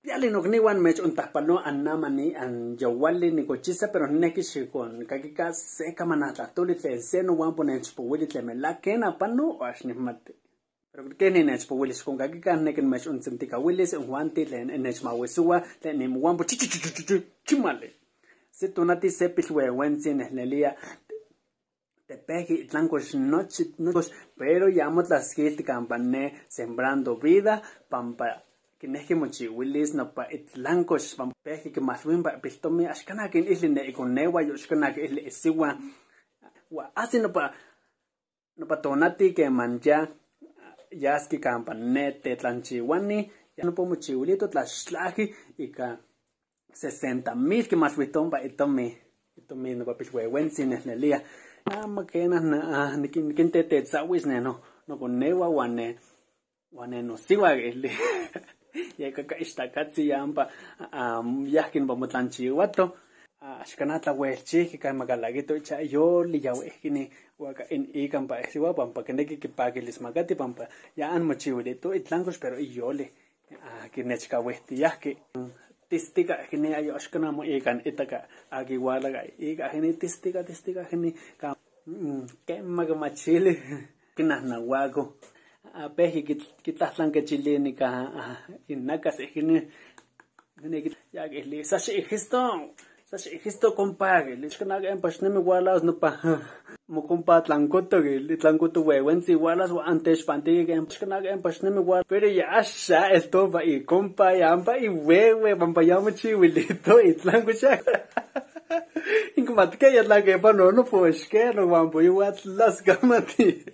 Piali nokniwan mechontlajpaloa annamani anyahuali nicochisa, pero nijneki xikonkakica se camanaltlahtoli tlen se nohuampo nechpohuili tlen melac quena pano o ax nijmati. Pero queni nechpohuili xikonkakica nijneki nimechontzintikahuilis inijuanti tlen innechmahuisohuaj tlen imohuampo chichimali. Se tonati se pilhuehuentzi nejnelia tepejqui itlancox nochi nochi, pero ya motlasquilti campa ne Sembrando Vida pampa quinejqui mochihuilis nopa itlancox pampa pejqui quimalhuimpa piltomi axcana quinilhui ne iconehua yoxcana quinilhui isihua huan ajsi nopa tonati queman ya yasqui campa ne tetlanchihuani ya nopa mochihuilito tlaxtlaji ica 60,000 quimalhuijtompa itomi nopa pilhuehuentzi nejnelia. Ama quena niquintetetzahuis ne noconehua huan ne nosihua quilhui. Yecaca ixtacatzi yampa yajqui nopa motlanchihuato axcana tlahuelchijqui camacalaquito icha yoli yahuejquini huaca in icampa isihua pampa quinequi quipaquilismacati pampa ya anmochihuilito itlancox pero iyoli quinechcahuijtiyajqui. Tistica jini ayo axcana mo ican itaca aqui hualaca ica jini tistica tistica jini quema quimachili quinahnahuaco pejqui quitlahtlanquechilini ca inacas jini ya quilhui sa xiijisto compa quilhui axcana quempa ixnemi hualas nopa mocompa tlancoto quilhui tlancoto huehuentzi hualas huan antechpantiqui quempa axcana quempa ixnemi hualas pero ya axa eltopa icompa yampa ihuehue pampa ya mochihuilito itlancox. Inquimatque ya tlaque pano nopoxque nohuampo yohuatl tlascamati.